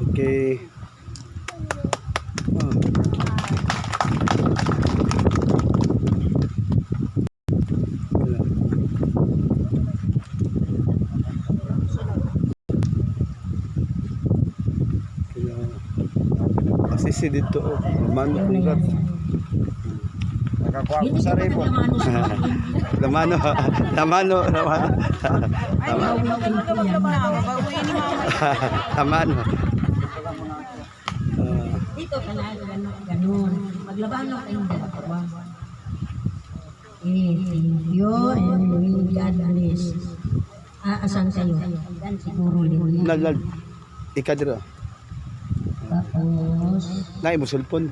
Okay. Oh. Wala. Kaya, asisi dito, oh. Lamano, congrats. Nakakuha ko sa ribbon. Lamano, lamano, lamano. Lamano. Ah, Dito ka na, ganun, ganun. Maglaban lang kayong dalawa. Eh, thank you and may God bless. Ah, asan kayo? Yan, siguro linya. Lal, lal. Ika dira. Tapos, Naay mo cellphone.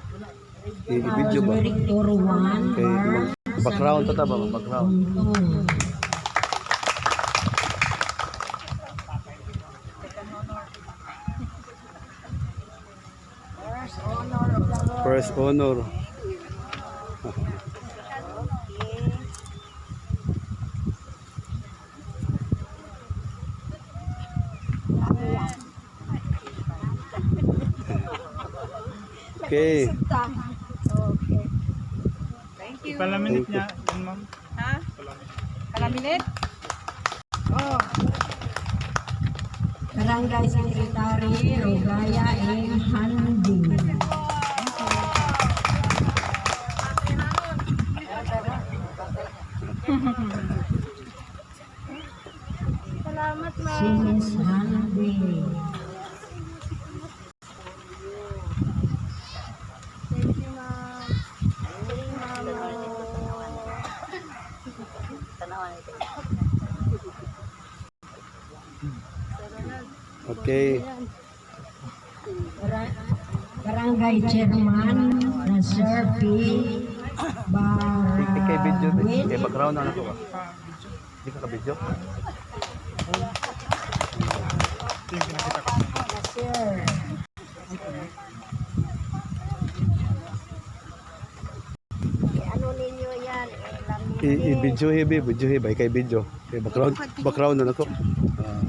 I-video ba? Director 1, Okay, background ta ba? Background. Buntong. First honor. Okay. Okay. Thank you. Palaminit Thank you. niya, yun, ma'am. Ha? Kalaminit? Oh. Barangay Secretary Rogaya M. Handi. Salamat, Si Miss Handi. Thank you, ma'am. Thank you, ma'am. Okay. Barangay Chairman Nasir P. Ikay video. Barawin. Kay background na ako ba? Di ka ka-video? Ito yung pinakita ko. Nasir. Ano ninyo yan? I-video heavy, video heavy, kay video. Kay background, background na ako. Ah,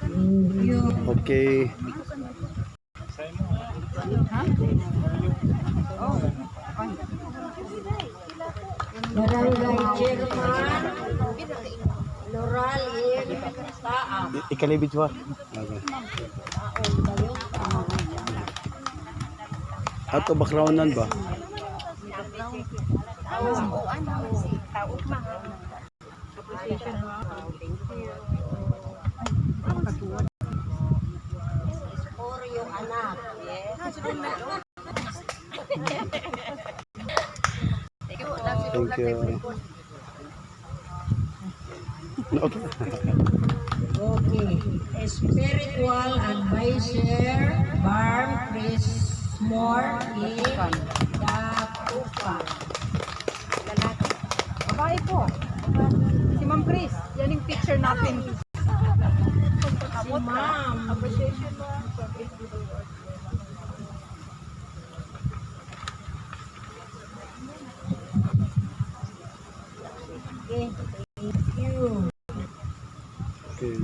Thank you. Okay. Barangay Chairman Loral M. Taam. Ikali video ah. Okay. Ato background nan ba? Or yung anak. Thank you. Okay. Okay. Spiritual Advisor Barm Chris Moore E. Dapupa. Babae po. Si Ma'am Chris. Yan yung picture natin. Si Ma'am. Appreciation, ma'am. From SB World. Okay. Thank you. Okay.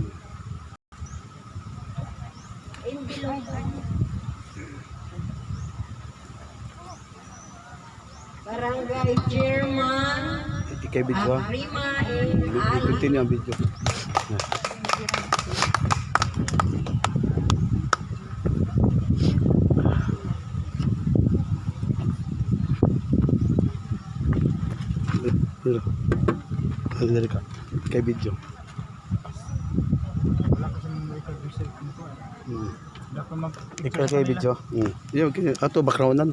Envelope. Barangay Chairman Ikay video ah. Agrima M. Ali. I-continue ang video. Pero, dali ka. Kay video. Wala kasi record yung cellphone ko, eh. Hmm. Wala ko mag- Ikaw kay video. Yun, okay. Ato backgroundan.